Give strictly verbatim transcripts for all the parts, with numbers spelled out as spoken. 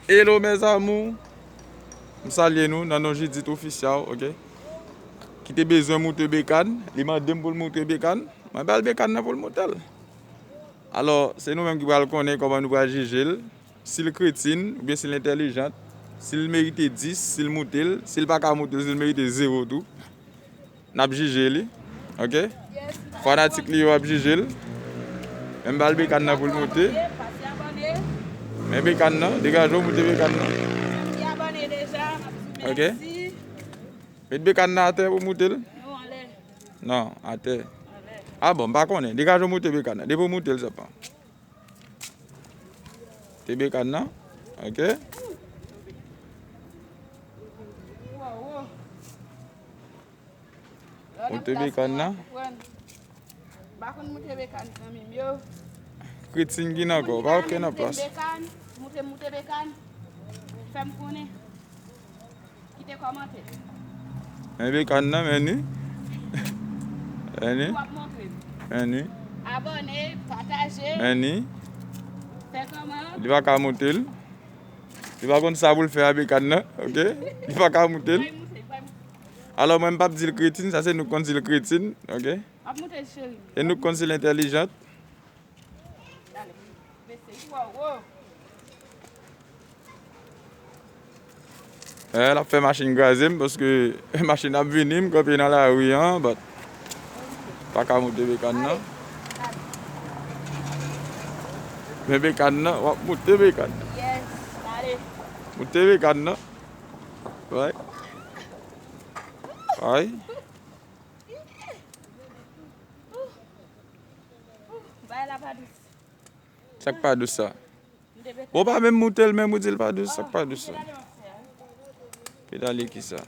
Hello mes amours. M salye nou nan non Judith Official, ok? Ki te bezwen moute Bekann, li mande m pou l moute Bekann. Mwen ba l Bekann nan pou l moute l. Alò, se nou menm ki pral konnen kòman nou pral jije l. Si l kretin oubyen si l entèlijant. Si l merite dis, si l moute l. Si l pa ka moute l, si l merite zewo tou. N ap jije li. Ok? Fanatik li yo ap jije l. Men m ba l Bekann nan pou l moute. Men Bekann nan, degaje w moute Bekann nan. Ok? Met Bekann nan atè pou moute l. Non, atè. Ah bon, m pa konnen. Degaje w moute Bekann nan. Depi w moute l, se pa. Te Bekann nan. Ok. Moute Bekann nan. M pa konn moute Bekann, zanmi m yo. Kretin ki nan kò, pa okenn an plas. Moute, moute Bekann. Fè m konnen. Kite kòmantè. Men Bekann nan, men ni. Men ni. W ap montre m. Men ni. Abòne, pataje. Men ni. Fè kòman? Li pa ka moute l. Li pa konn sa pou l fè a Bekann nan, ok? Li pa ka moute l. Alò, mwen, m p ap di l kretin, sa se nou k konn di l kretin, ok? W ap moute l, cheri. E nou k konn di l entèlijant. Ale, mesye, wow, wow. Eh, l ap fè machin kraze m, paske machin ap vini, m kanpe nan lari an, but pa ka moute Bekann nan. Men Bekann nan, w ap moute Bekann nan. Yes, ale. Moute Bekann nan. Wi. Wi. Bagay la pa dous. Sa k pa dous sa? Bon, w pa menm moute l, menm ou di l pa dous, sa k pa dous sa? Pedale kisa?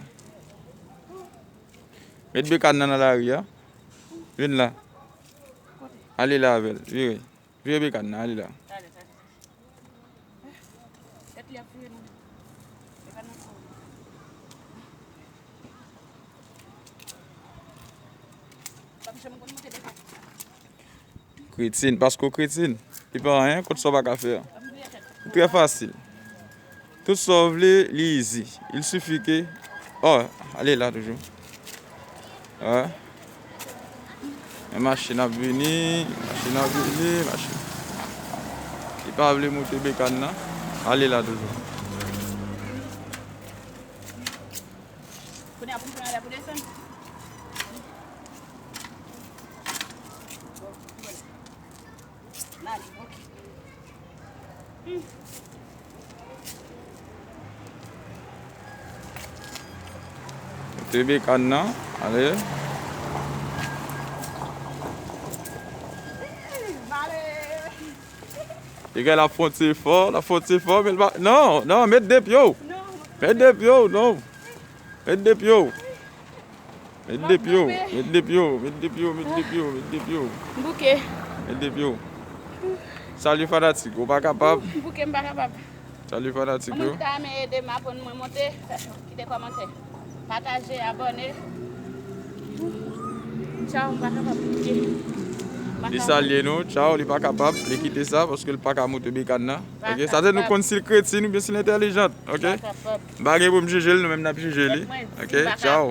Met Bekann nan nan lari a. Vin la. Ale la avè l. Vire. Vire Bekann nan, ale la. Kretin, paske w kretin. Li pa anyen, kot sa w pa ka fè a. Trè fasil. Tout sa w vle, li easy. Il suffit que, oh, ale la toujou. Ah. Men machin ap vini, machin ap vini, machin. Li pa vle moute Bekann nan. Ale la toujou. Kounye a pou m pran lè pou desann. Mali, ok. Hmm. Moute Bekann nan, ale. Mali. Li gen la fon ti fò, la fon ti fò, men l pa, non, non, met de pye w. Non. Met de pye w, non. Met de pye w. Met de pye w, met de pye w, met de pye w, met de pye w, met de pye w. M bouke. Met de pye w. Salut fanatik, ou pa kapab. M bouke, m pa kapab. Salut fanatik yo. Moun ki ta renmen ede m, aprann mwen monte, kite kòmantè. Pataje, abòne. Tchaw, m pa kapab bouke. M pa kapab. Li salye nou, tchaw, li pa kapab, li kite sa, paske l pa ka moute Bekann nan. Ok, sa se nou konn si l kretin oubyen si l entèlijant, ok? M pa kapab. M pa gen pou m jije l, nou menm n ap jije li. Ok, tchaw.